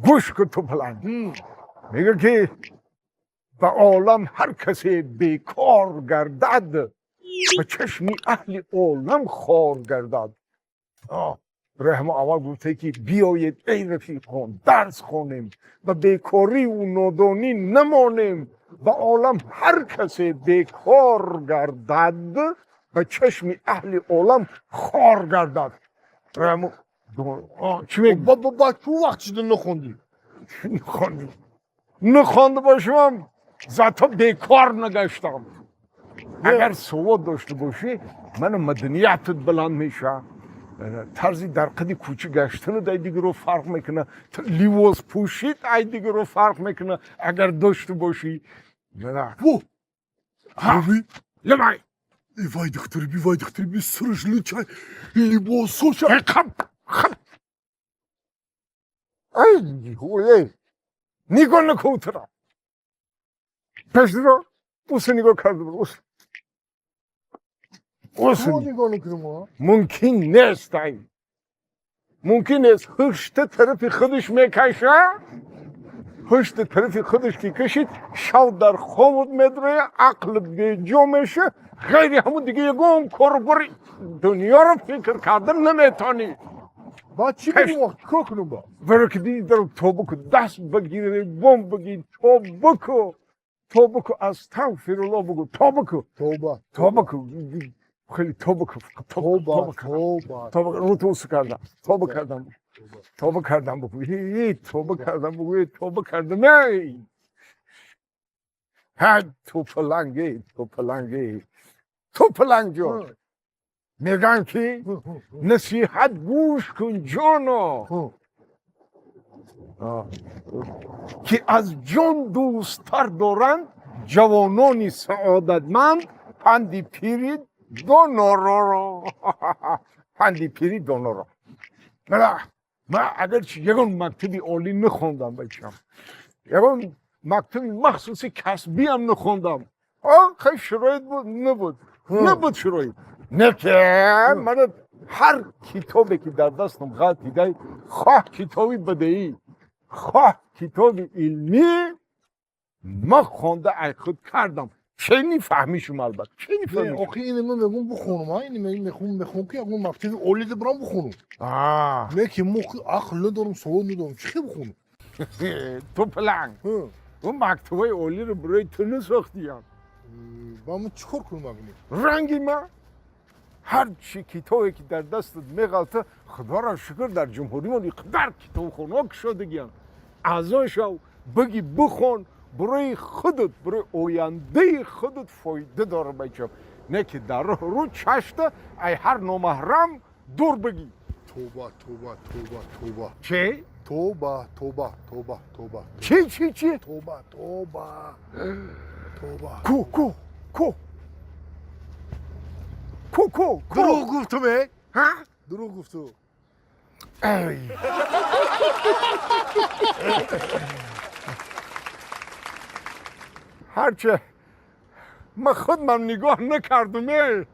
Гӯш кун, ту паланг. Мега ки ба олам ҳар касе бекор гардад, ба чашми аҳли олам хор гардад. Раҳмо аввал гуфте ки биёед, эй рафиқон, дарс хонем, ба бекориву нодонӣ намонем. Ба олам ҳар касе бекор гардад, ба чашми аҳли олам хор гардад. Раҳмо чӣ мегӯ? Ба чу вақт шуда нахондӣ? Нахондӣ, нахонда бошам, зато бекор нагаштам. Агар савод дошта бошӣ, мана маданиятат баланд меша, тарзи дар қади кӯча гаштанат ай дигаро фарқ мекуна, либос пӯшит ай дигаро фарқ мекуна, агар дошта бошӣ. Во! Лабай. Вай духтари би, вай духтари би, сараш лучай либосоша. Хап хап, ай эй, нигоҳ накун тура, пешро уса нигоҳ карда буд, ус ус. Нигоҳ накунам? Мумкин нест, ай мумкин нест. Ҳушта тарафи худаш мекаша, ҳушта тарафи худаш ки кашид, шав дар хобот медроя, ақлат беҷо меша, ғайри ҳамун дига ягон кору бори дунёро фикр кардан наметонӣ. Баъд чӣ кунем, вақт чикор кунем ба? Баро ки диди, тоба ку, даст багири, бом баги, тоба ку, тоба ку, астағфирулло бугу, тоба ку. Тоба. Тоба ку, хеле тоба ку. Тоба, тоба. Тоба, рӯ ту кардам, тоба кардам, тоба кардам бугу, тоба кардам бугу, тоба кардам. Эй ҳа, ту паланги, ту паланги, ту паланг ҷон, мегӯянд ки насиҳат гӯш кун, ҷоно, ки аз ҷон дӯсттар доранд ҷавонони саодатманд панди пири донороро, панди пири доноро. Ман агарчи ягон мактаби олӣ нахондам, бачам, ягон мактаби махсуси касбиам нахондам, хеле шароит буд, набуд, набуд шароит, не ки мана ҳар китобе ки дар дастам ғалтидай, хоҳ китоби бадеӣ, хоҳ китоби илмӣ, ман хонда ай худ кардам. Чени фаҳмишум, албатта, чени фаҳмишум. Охи, ини ман мегӯм бихонам, ини мехонам, мехонам ки ягон мактаби олида бирам бихонам. Не ки мо ақл надорам, савод надорам, чӣ хел бихонам? Ту паланг, он мактабҳои олиро барои ту насохтиям. Ба ман чӣ кор кунам агни? Ранги ма ҳар чи китобе ки дар дастат меғалта, худоро шукр, дар ҷумҳуримон иқадар китобхонаҳо кушодагиянд, аъзо шав, биги, бихон, барои худат, барои ояндаи худат фоида дора, бачам. Не ки дар роҳ рӯ чашта ай ҳар номаҳрам дур бигӣ. Тоба, тоба, тоба, тоба. Чӣ? Тоба, тоба, тоба, тоба. Чӣ, чӣ, чӣ? Тоба, тоба, тоба. Ку, ку, ку, ку, ку, ку? Дурӯғ гуфтум, э? Ҳа? Дурӯғ гуфту. Эй, ҳарче ман худмам нигоҳ накардум, эй.